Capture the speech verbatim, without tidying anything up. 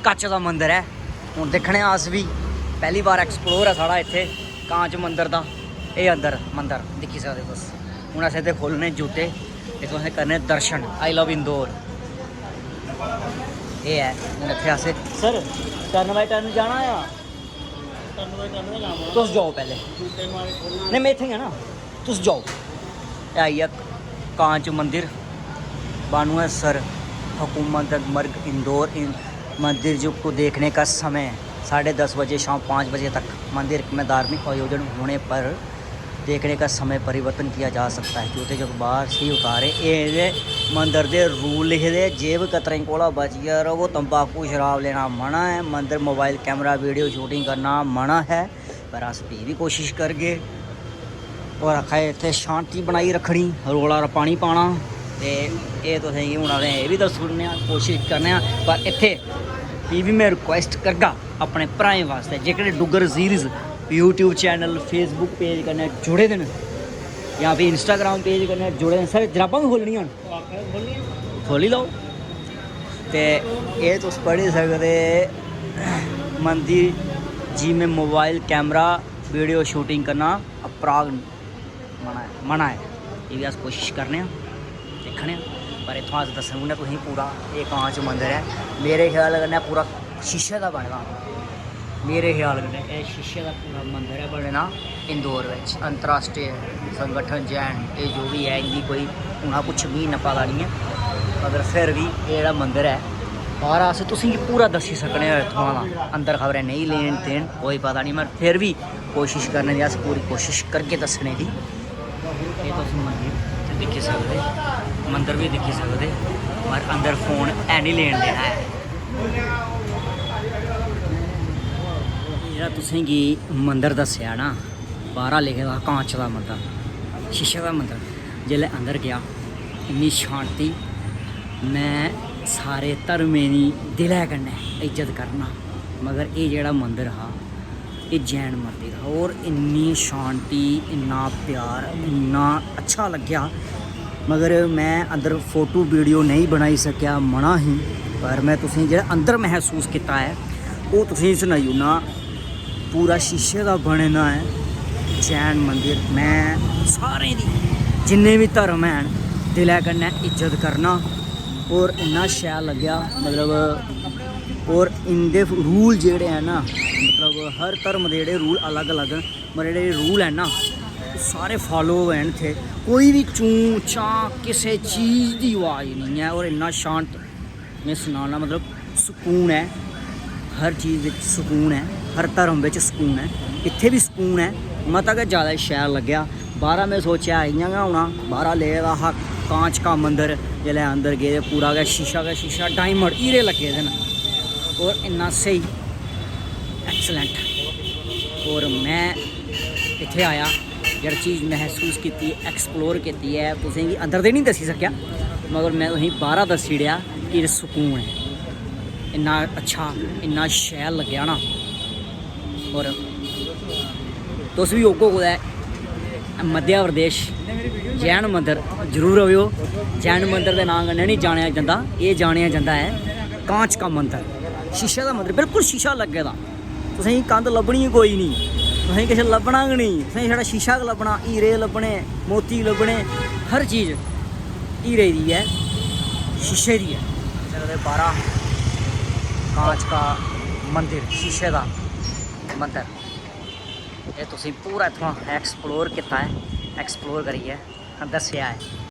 कच्च दा मंदर ऐ। हून दिक्खने आं अस बी, पैह्ली बार एक्सप्लोर ऐ साढ़ा इत्थै कांच मंदर दा। एह् अंदर मंदर दिक्खी सकदे तुस। हून असें ते खोह्लने जूते, ते तुसें करने दर्शन। I love Indore. एह् ऐ, हून इत्थै अस, सर, टर्न बाय टर्न जाना ऐ? तुस जाओ पैह्ले। नेईं, में इत्थै गै ना, तुस जाओ। एह् आई गेआ कांच मंदिर, बानुएसर, हुकूमत मर्ग इंदौर। इन मंदिर जो को देखने का समय साढ़े दस बजे शाम पाँच बजे तक मंदिर में धार्मिक आयोजन होने पर देखने का समय परिवर्तन किया जा सकता है। जूते जो बाहर से ही उतारे। एह् मंदर दे रूल लिखे दे, जेब कतरें कोला बचियै र'वो, तंबाकू शराब लेना मना ऐ, मंदर मोबाइल कैमरा वीडियो शूटिंग करना मना है, पर अस फ्ही बी कोशिश करगे। होर आखा दे इत्थै शांति बनाई रक्खनी, रौला रप्पा निं पाना। ते एह् तुसेंगी हून असें एह् बी दस्सी ओड़ने आं, कोशिश करने आं। पर इत्थै फ्ही बी में रिक्वेस्ट करगा अपने भ्राएं वास्तै, जेह्कड़े Duggar series YouTube channel, Facebook page कन्नै जुड़े दे न जां फ्ही Instagram पेज कन्नै जुड़े दे न, सर, जराबां बी खोह्लनियां न, खोह्ली लैओ। ते एह् तुस पढ़ी सकदे, मंदी जी में मोबाइल कैमरा वीडियो शूटिंग करना अपराध मना ऐ, मना ऐ। एह् बी अस कोशिश करने आं, दिक्खने आं। पर इत्थुआं अस दस्सने पौने तुसेंगी पूरा, एह् कांच मंदर ऐ। मेरे ख्याल कन्नै पूरा शीशे दा बने दा, मेरे ख्याल कन्नै एह् शीशे दा पूरा मंदर ऐ बने दा। इंदौर बिच अंतर्राष्ट्रीय संगठन जैन, एह् जो बी ऐ, इंदी कोई हून कुछ मी इन्ना पता निं ऐ, मगर फिर बी एह् जेह्ड़ा मंदर ऐ, बाह्र अस तुसेंगी पूरा दस्सी सकने आं इत्थुआं दा। अंदर खबरै नेईं लेन देन, कोई पता निं, मगर फिर बी कोशिश करने दी, अस पूरी कोशिश करगे दस्सने दी। एह् तुस मंदर दिक्खी सकदे, मंदर बी दिक्खी सकदे, पर अंदर फोन है निं लेन देना ऐ। जेह्ड़ा तुसेंगी मंदर दस्सेआ ना, बाह्रा लिखे दा हा कांच दा मंदर, शीशे दा मंदर। जेल्लै अंदर गेआ, इन्नी शांति। में सारे धर्में दी दिलै कन्नै इज्जत करना, मगर एह् जेह्ड़ा मंदर हा, एह् जैन मंदर हा। होर इन्नी शांति, इन्ना प्यार, इन्ना अच्छा लग्गेआ। मगर में अंदर फोटो वीडियो नेईं बनाई सकेआ, मना ही। पर में तुसेंगी जेह्ड़ा अंदर महसूस कीता ऐ, ओह् तुसेंगी सनाई ओड़ना। पूरा शीशे दा बने दा ऐ जैन मंदिर। में सारें दी, जिन्ने बी धर्म हैन, दिलै कन्नै इज्जत करना। होर इन्ना शैल लग्गेआ, मतलब, होर इं'दे रूल जेह्ड़े हैन ना, मतलब, हर धर्म दे जेह्ड़े रूल अलग अलग न, पर जेह्ड़े रूल हैन ना, सारे फालो होए न इत्थै। कोई बी चूं चां किसै चीज दी अवाज निं ऐ। होर इन्ना शांत, में सनाना, मतलब, सुकून ऐ, हर चीज बिच सुकून ऐ, हर धर्म बिच सुकून ऐ, इत्थै बी सुकून ऐ। मता गै जैदा शैल लग्गेआ। बाह्रा में सोचेआ इ'यां गै होना, बाह्रा ले दा हा कांच का मंदर, जिसलै अंदर गे ते पूरा गै शीशा गै शीशा, डायमंड, हीरे लग्गे दे न। होर इन्ना स्हेई, एक्सलेंट। होर में इत्थै आया, जेह्ड़ी चीज महसूस कीती, एक्सप्लोर कीती ऐ, तुसेंगी अंदर ते निं दस्सी सकेआ, मगर में तुसेंगी बाह्रा दस्सी ओड़ेआ कि सुकून ऐ, इन्ना अच्छा, इन्ना शैल लग्गेआ ना। होर तुस बी औगो कुतै मध्य प्रदेश, जैन मंदर जरूर आवेओ। जैन मंदर दे नांऽ कन्नै निं जानेआ जंदा, एह् जानेआ जंदा ऐ कांच का मंदर, शीशे दा मंदर, बिल्कुल शीशा लग्गे दा। तुसेंगी कंध लब्भनी कोई निं, तुसेंगी किश लब्भना गै निं, तुसेंगी छड़ा शीशा गै लब्भना, हीरे लब्भने, मोती लब्भने, हर चीज हीरे दी ऐ, शीशे दी ऐ। चलो, ते बाह्रा कांच का मंदिर, शीशे दा मंदर, एह् तुसेंगी पूरा इत्थुआं एक्सप्लोर कीता ऐ, एक्सप्लोर करियै दस्सेआ ऐ।